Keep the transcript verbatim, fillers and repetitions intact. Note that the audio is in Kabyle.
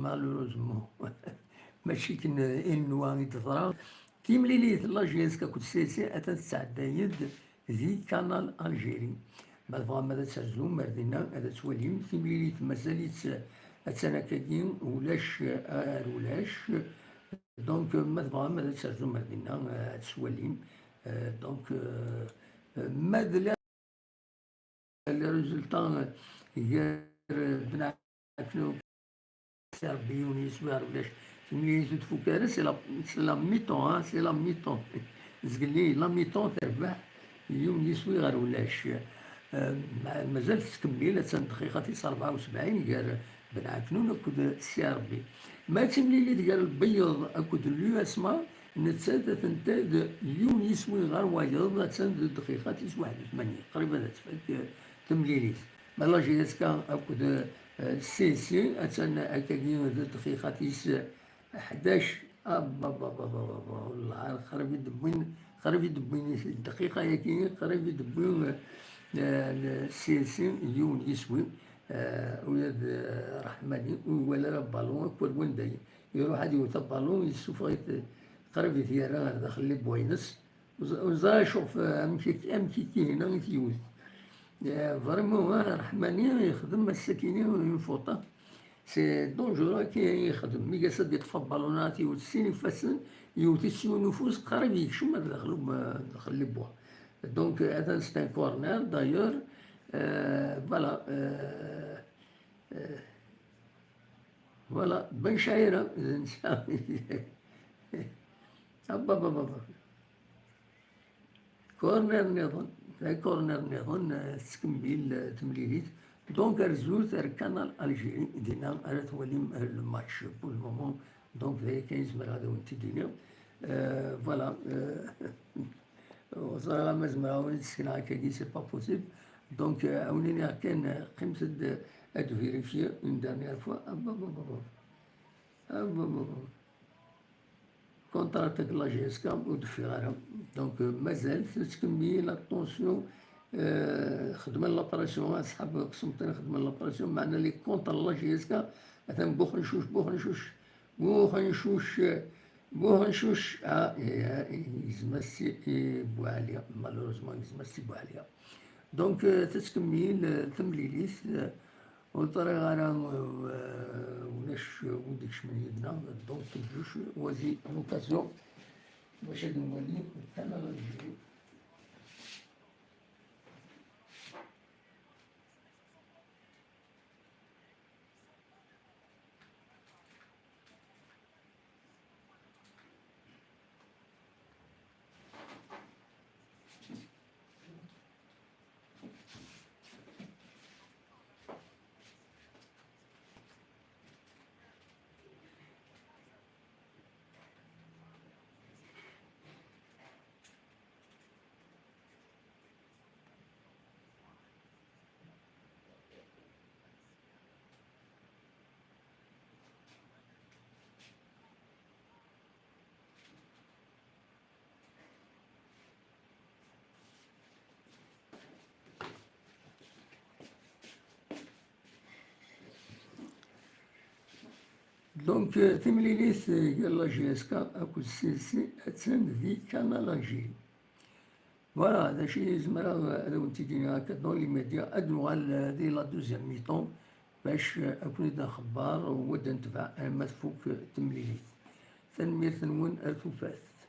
malheureusement, mačči akken i nenwa i d-teḍra. Timlilit n la J S K akked C S C atan tettɛedday-d di Kanal Algérie. Ma tebɣam ad terzum ar dinna, ad twalim. Timlilit mazal-itt attan akkagi, ulac ar ulac. Donc, ma tebɣam ad terzum ar dinna, ad twalim. Euh, donc, euh, euh, ma d la, le résultat, euh, gar, euh, Benɛeknu, Serbi, yiwen yiswi ɣer ulac. Timlilit ur tfuk ara, c'est la, c'est la mi-temps, hein, c'est la mi-temps. Zgelli, la mi-temps terbeḥ, yiwen yiswi ɣer ulac. Euh, ma-, mazal tettkemmil, attan dqiqa tis rebɛa u sebɛin gar Benɛeknun akked Serbi. Ma d timlilit gar Lbeyyeḍ akked l'U S M A, nettat atenta d yiwen yiswi ɣer wayeḍ, attan d dqiqa tis waḥed u tmanyin, qrib ad tfak, eh, temlilit. Ma la J S K akked, eh, C S C, attan akkagi d dqiqa tis ḥdac. Abababababa, wallah, qrib i d-wwin, qrib i d-wwin dqiqa-yagi, qrib i d-wwin, eh, C S C yiwen yiswi, eh, ula d, eh, Raḥmani, ur iwala ara balun akk ar wanda i-, iruḥ ad iwet abalun, yessufeɣ-it, qrib i t-yerra ar daxel n libwa-ines. Ur ẓ-, ur ẓriɣ acu ɣef, amek ak-, amek akka-hina i t-yewwet. Eh, vraiment, ah, Raḥmani yexdem ass-akini une faute. C'est dangereux akka i yexdem. Mi gas ad d-iṭṭef abalun, ad t-yewwet s sin ifassen, yewwet-it s yiwen ufus, qrib yekcem ar daxel, um, daxel libwa. Donc, euh, atan c'est un corner, d'ailleurs. Euh, voilà, euh, euh, Voilà, Ben Chaïra, d netta. Abba, abba, abba. Corner nniḍen, d corner nniḍen, eh, tettkemmil, eh, temlilit. Donc, ar zut, ar Kanal Algérie, dinna ara twalim, eh, le match. Pour le moment, donc, d aya kan i zemreɣ ad awen-t-id-iniɣ. Eh, voilà, eh, ur ẓriɣ ma zemreɣ ad awen-d-sekneɣ akkagi, c'est pas possible. Donc, euh, awen-iniɣ kan, euh, qqimet-d, euh, ad vérifier une dernière fois. Abba, abba, abba. Abba, abba, abba. Contre-attaque la J S K, ur d-ffiɣ ara. Donc, euh, mazal tettkemmil, attention, euh, xedmen l'opération, asḥab Qsenṭin xedmen l'opération, meɛna les contre la J S K, atan Buxencuc, Buxencuc, Buxencuc, Buxencuc, ah, eh, eh, yegzem-as i, i Buɛli, malheureusement, yegzem-as i Buɛli. Donc, euh, tettkemmil, euh, temlilit, euh, ur ẓriɣ ara, euh, ulac, euh, wi d-ikecmen yid-neɣ, donc, juste, voici l'occasion bac ad nwali Kanal Algérie. Donc, euh, timlilit, euh, gar la J S K akked C S C attan di Kanal Algérie. Voilà, d acu i zemreɣ ad awen-t-id-iniɣ akka dans les médias, ad nuɣal, euh, di la deuxième mi-temps, bac, euh, ad ken-id-nxebber u ad d-netbeɛ, euh, ma tfuk, euh, temlilit. Tanemmirt-nwen, ar tufat.